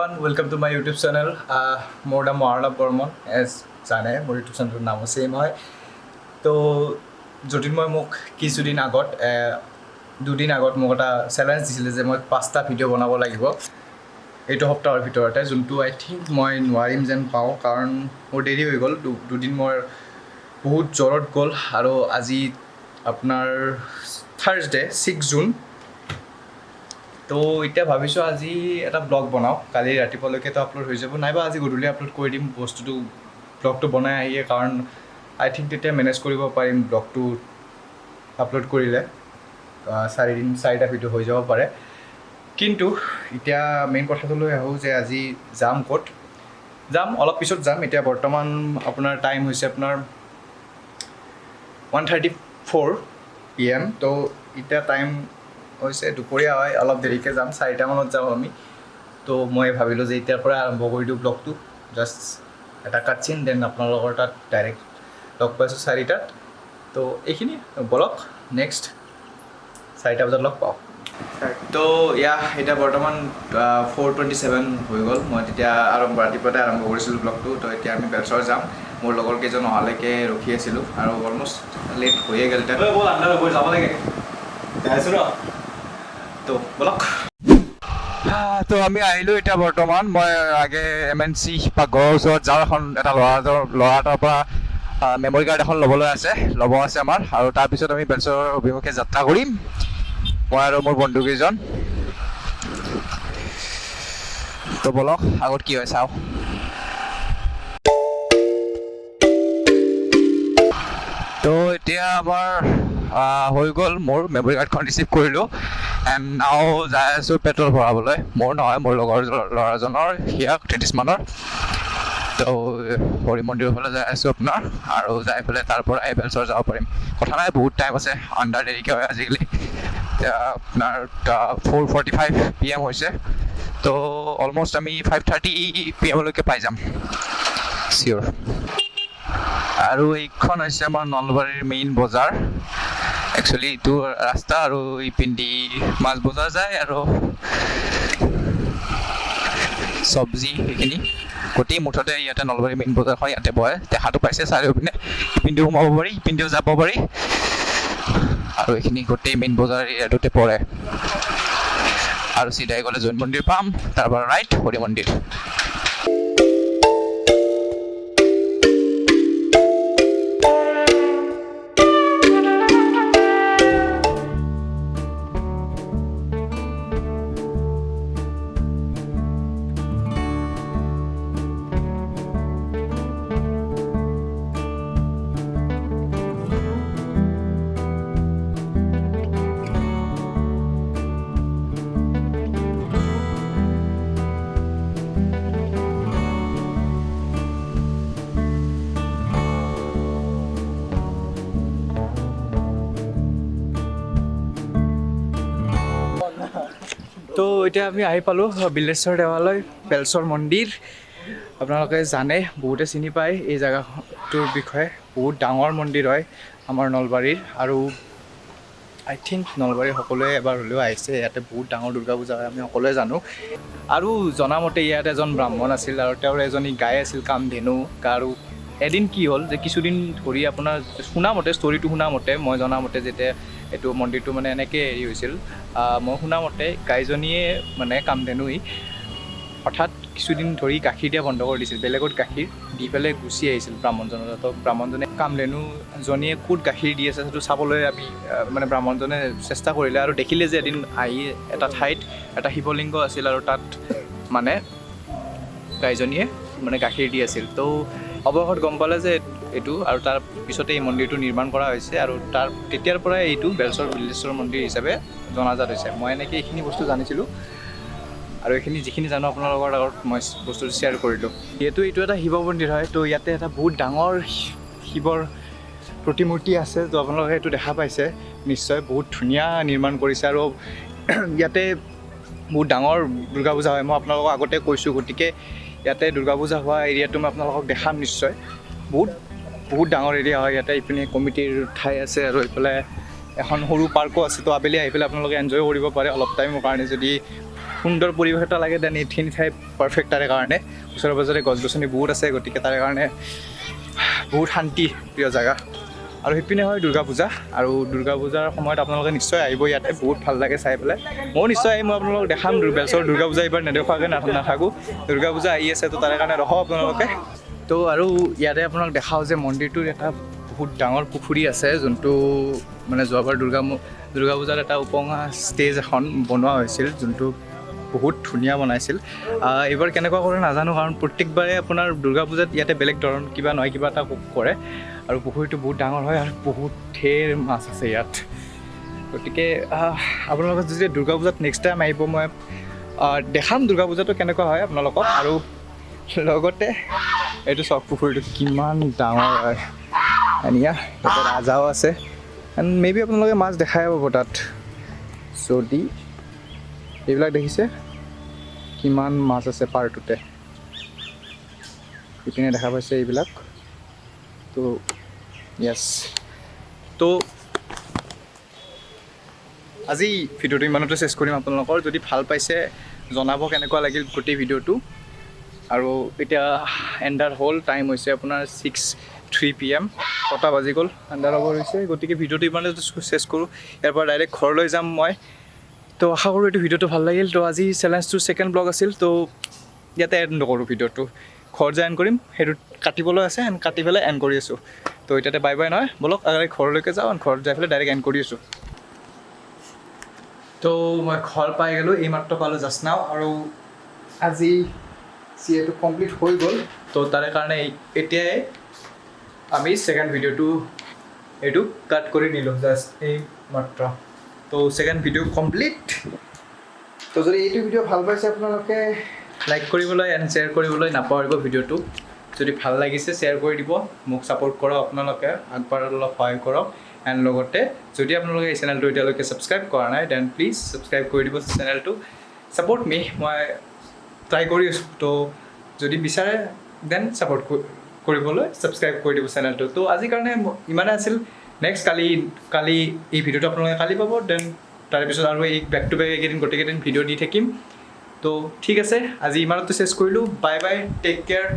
Everyone, welcome to my YouTube channel. মোৰ নাম আৰ্ণৱ Barman. As জানে, মোৰ ইউটিউব চেনেলটোৰ নামো ছেইম হয়। তো জ্যোতিৰ্ময় মোক কিছুদিন আগত, দুদিন আগত মোক এটা চেলেঞ্জ দিছিলে যে মই 5টা ভিডিঅ' বনাব লাগিব এইটো সপ্তাহৰ ভিতৰতে, যোনটো আই থিংক মই নোৱাৰিম যেন পাওঁ, কাৰণ মোৰ দেৰি হৈ গ'ল। দুদিন মোৰ বহুত জ্বৰত গ'ল আৰু আজি আপোনাৰ থাৰ্ছডে, 6 জুন। তো এতিয়া ভাবিছোঁ আজি এটা ব্লগ বনাওঁ। কালি ৰাতিপুৱালৈকেতো আপলোড হৈ যাব, নাইবা আজি গধূলি আপলোড কৰি দিম বস্তুটো, ব্লগটো বনাই আহিয়ে, কাৰণ আই থিংক তেতিয়া মেনেজ কৰিব পাৰিম। ব্লগটো আপলোড কৰিলে 4 দিন 4টা ভিডিঅ' হৈ যাব পাৰে। কিন্তু এতিয়া মেইন কথাটোলৈ আহোঁ যে আজি যাম ক'ত। যাম, অলপ পিছত যাম। এতিয়া বৰ্তমান আপোনাৰ টাইম হৈছে আপোনাৰ 1:34 PM। তো এতিয়া টাইম হৈছে দুপৰীয়া হয়, অলপ দেৰিকৈ যাম, 4টামানত যাম আমি। তো মই ভাবিলোঁ যে এতিয়াৰ পৰা আৰম্ভ কৰি দিওঁ ব্লগটো, জাষ্ট এটা কাটচিন, then আপোনালোকৰ তাত ডাইৰেক্ট লগ পাইছোঁ 4টাত। তো এইখিনি বলক, নেক্সট 4টা বজাত লগ পাওঁ। তো ইয়া, এতিয়া বৰ্তমান 4:27 হৈ গ'ল। মই তেতিয়া আৰম্ভ ৰাতিপুৱাতে আৰম্ভ কৰিছিলোঁ ব্লগটো। তো এতিয়া আমি বেলচৰ যাম। মোৰ লগৰ কেইজন অহালৈকে ৰখি আছিলোঁ আৰু অলমষ্ট লেট হৈয়ে গ'ল। এতিয়া ব'ল, আন্ধাৰ হ'ব, যাব লাগে, যাই আছোঁ ৰ। তো ব'লক। তো আমি আহিলোঁ। এতিয়া বৰ্তমান মই আগে এম এন চি পাকঘৰৰ ওচৰত যাওঁ। এখন এটা ল'ৰা এটাৰ পৰা মেমৰি কাৰ্ড এখন ল'বলৈ আছে, ল'ব আছে আমাৰ। আৰু তাৰপিছত আমি বেলচৰৰ অভিমুখে যাত্ৰা কৰিম, মই আৰু মোৰ বন্ধুকেইজন। তো ব'লক, আগত কি হয় চাওঁ। তো এতিয়া আমাৰ হৈ গ'ল, মোৰ মেমৰি কাৰ্ডখন ৰিচিভ কৰিলোঁ। এণ্ড নাও যাই আছোঁ পেট্ৰল ভৰাবলৈ। মোৰ নহয়, মোৰ লগৰ ল'ৰাজনৰ, সিয়াক ধৃতিষ্মানৰ। তো হৰি মন্দিৰৰ ফালে যাই আছোঁ আপোনাৰ, আৰু যাই পেলাই তাৰ পৰা বেলচৰ যাব পাৰিম। কথা নাই, বহুত টাইম আছে। আন্ধাৰ দেৰিকৈ হয় আজিকালি। এতিয়া আপোনাৰ 4:45 PM হৈছে। তো অলমষ্ট আমি 5:30 পি এমলৈকে পাই যাম চিয়'ৰ। আৰু এইখন হৈছে আমাৰ নলবাৰীৰ মেইন বজাৰ। একচুৱেলি এইটো ৰাস্তা আৰু ইপিনেদি মাছ বজাৰ যায় আৰু চব্জি সেইখিনি গোটেই। মুঠতে ইয়াতে নলবাৰী মেইন বজাৰখন ইয়াতে বহে। দেখাটো পাইছে চাৰিওপিনে, ইপিনেদিও সোমাব পাৰি, ইপিনেদিও যাব পাৰি আৰু এইখিনি গোটেই মেইন বজাৰ এৰিয়াটোতে পৰে। আৰু চিধাই গ'লে জৈন মন্দিৰ পাম, তাৰ পৰা ৰাইট হৰি মন্দিৰ। তো এতিয়া আমি আহি পালোঁ বিল্লেশ্বৰ দেৱালয়, বেলচৰ মন্দিৰ। আপোনালোকে জানে, বহুতে চিনি পায় এই জেগাটোৰ বিষয়ে। বহুত ডাঙৰ মন্দিৰ হয় আমাৰ নলবাৰীৰ আৰু আই থিংক নলবাৰীৰ সকলোৱে এবাৰ হ'লেও আহিছে। ইয়াতে বহুত ডাঙৰ দুৰ্গা পূজা হয়, আমি সকলোৱে জানো। আৰু জনামতে ইয়াত এজন ব্ৰাহ্মণ আছিল আৰু তেওঁৰ এজনী গাই আছিল কামধেনু। আৰু এদিন কি হ'ল যে কিছুদিন ধৰি আপোনাৰ শুনামতে, ষ্টৰিটো শুনামতে, মই জনামতে, যেতিয়া এইটো মন্দিৰটো মানে এনেকৈ হেৰি হৈছিল, মই শুনামতে গাইজনীয়ে মানে কামধেনুই হঠাৎ কিছুদিন ধৰি গাখীৰ দিয়া বন্ধ কৰি দিছিল। বেলেগত গাখীৰ দি পেলাই গুচি আহিছিল ব্ৰাহ্মণজনৰ। তো ব্ৰাহ্মণজনে কামধেনুজনীয়ে ক'ত গাখীৰ দি আছে সেইটো চাবলৈ আমি মানে ব্ৰাহ্মণজনে চেষ্টা কৰিলে আৰু দেখিলে যে এদিন আহি এটা ঠাইত এটা শিৱলিংগ আছিল আৰু তাত মানে গাইজনীয়ে মানে গাখীৰ দি আছিল। তো অৱশেষত গম পালে যে এইটো, আৰু তাৰ পিছতে এই মন্দিৰটো নিৰ্মাণ কৰা হৈছে আৰু তাৰ তেতিয়াৰ পৰাই এইটো বেলচৰ বিল্লেশ্বৰ মন্দিৰ হিচাপে জনাজাত হৈছে। মই এনেকৈ এইখিনি বস্তু জানিছিলোঁ আৰু এইখিনি যিখিনি জানো আপোনালোকৰ আগত মই বস্তুটো শ্বেয়াৰ কৰিলোঁ। যিহেতু এইটো এটা শিৱ মন্দিৰ হয়, তো ইয়াতে এটা বহুত ডাঙৰ শিৱৰ প্ৰতিমূৰ্তি আছে। তো আপোনালোকে এইটো দেখা পাইছে নিশ্চয়, বহুত ধুনীয়া নিৰ্মাণ কৰিছে। আৰু ইয়াতে বহুত ডাঙৰ দুৰ্গা পূজা হয়, মই আপোনালোকক আগতে কৈছোঁ। গতিকে ইয়াতে দুৰ্গা পূজা হোৱা এৰিয়াটো মই আপোনালোকক দেখাম নিশ্চয়। বহুত বহুত ডাঙৰ এৰিয়া হয় ইয়াতে। ইপিনে কমিটিৰ ঠাই আছে আৰু এইফালে এখন সৰু পাৰ্কো আছে। তো আবেলি আহি পেলাই আপোনালোকে এনজয় কৰিব পাৰে অলপ টাইমৰ কাৰণে যদি। সুন্দৰ পৰিৱেশ এটা লাগে, then এইখিনি ঠাই পাৰফেক্ট তাৰে কাৰণে। ওচৰে পাজৰে গছ গছনি বহুত আছে, গতিকে তাৰে কাৰণে বহুত শান্তি প্ৰিয় জেগা। আৰু সেইপিনে হয় দুৰ্গা পূজা, আৰু দুৰ্গা পূজাৰ সময়ত আপোনালোকে নিশ্চয় আহিব ইয়াতে, বহুত ভাল লাগে চাই পেলাই। ময়ো নিশ্চয় আহিম, মই আপোনালোকক দেখাম বেলচৰ দুৰ্গা পূজা। এইবাৰ নেদেখুৱাকৈ নাথাকোঁ। দুৰ্গা পূজা আহি আছে, তো তাৰে কাৰণে ৰখক আপোনালোকে। তো আৰু ইয়াতে আপোনাক দেখাওঁ যে মন্দিৰটোৰ এটা বহুত ডাঙৰ পুখুৰী আছে, যোনটো মানে যোৱাবাৰ দুৰ্গা পূজাত এটা উপঙা ষ্টেজ এখন বনোৱা হৈছিল, যোনটো বহুত ধুনীয়া বনাইছিল। এইবাৰ কেনেকুৱা কৰে নাজানো, কাৰণ প্ৰত্যেকবাৰে আপোনাৰ দুৰ্গা পূজাত ইয়াতে বেলেগ ধৰণ কিবা নহয় কিবা এটা কৰে। আৰু পুখুৰীটো বহুত ডাঙৰ হয় আৰু বহুত ঢেৰ মাছ আছে ইয়াত। গতিকে আপোনালোকে যদি দুৰ্গা পূজাত নেক্সট টাইম আহিব, মই দেখাম দুৰ্গা পূজাটো কেনেকুৱা হয় আপোনালোকক। আৰু লগতে এইটো চাওক, পুখুৰীটো কিমান ডাঙৰ হয়। এনিয়া তাতে ৰাজহাঁহো আছে, এণ্ড মে বি আপোনালোকে মাছ দেখাই পাব তাত। যদি এইবিলাক দেখিছে, কিমান মাছ আছে পাৰটোতে, ইপিনে দেখা পাইছে এইবিলাক। তো য়েছ, তো আজি ভিডিঅ'টো ইমানতে শেষ কৰিম। আপোনালোকৰ যদি ভাল পাইছে জনাব, কেনেকুৱা লাগিল গোটেই ভিডিঅ'টো। আৰু এতিয়া এন্ধাৰ হ'ল, টাইম হৈছে আপোনাৰ 6:03 PM, 6টা বাজি গ'ল, এন্ধাৰ হ'ব হৈছে। গতিকে ভিডিঅ'টো ইমানতে শেষ কৰোঁ, ইয়াৰ পৰা ডাইৰেক্ট ঘৰলৈ যাম মই। তো আশা কৰোঁ এইটো ভিডিঅ'টো ভাল লাগিল। তো আজি চেলেঞ্জটোৰ ছেকেণ্ড ব্লগ আছিল, তো ইয়াতে এণ্ড নকৰোঁ ভিডিঅ'টো, ঘৰত যাই এণ্ড কৰিম। সেইটো কাটিবলৈ আছে, এণ্ড কাটি পেলাই এণ্ড কৰি আছোঁ। তো এতিয়াতে বাই বাই নহয়, ব'লক আগতে ঘৰলৈকে যাওঁ, ঘৰত যাই পেলাই ডাইৰেক্ট এণ্ড কৰি আছোঁ। তো মই ঘৰ পাই গ'লোঁ, এইমাত্ৰ পালোঁ জাষ্ট নাও। আৰু আজি চিএটো কমপ্লিট হৈ গ'ল, তো তাৰে কাৰণে এতিয়াই আমি ছেকেণ্ড ভিডিঅ'টো এইটো কাট কৰি দিলোঁ জাষ্ট এই মাত্ৰ। তো ছেকেণ্ড ভিডিঅ' কমপ্লিট। তো যদি এইটো ভিডিঅ' ভাল পাইছে আপোনালোকে, লাইক কৰিবলৈ এণ্ড শ্বেয়াৰ কৰিবলৈ নাপাহৰিব। ভিডিঅ'টো যদি ভাল লাগিছে শ্বেয়াৰ কৰি দিব, মোক ছাপোৰ্ট কৰক, আপোনালোকে আগবঢ়াত অলপ সহায় কৰক। এণ্ড লগতে যদি আপোনালোকে এই চেনেলটো এতিয়ালৈকে ছাবস্ক্ৰাইব কৰা নাই, then please subscribe কৰি দিব চেনেলটো। ছাপোৰ্ট মি, মই ট্ৰাই কৰি আছোঁ। তো যদি বিচাৰে, then support কৰিবলৈ ছাবস্ক্ৰাইব কৰি দিব চেনেলটো। তো আজিৰ কাৰণে ইমানে আছিল। নেক্সট কালি কালি এই ভিডিঅ'টো আপোনালোকে কালি পাব। Then তাৰপিছত আৰু এই বেক টু বেক এইকেইদিন গোটেইকেইদিন ভিডিঅ' দি থাকিম। তো ঠিক আছে, আজি ইমানতে শেষ কৰিলোঁ। Bye bye, take care.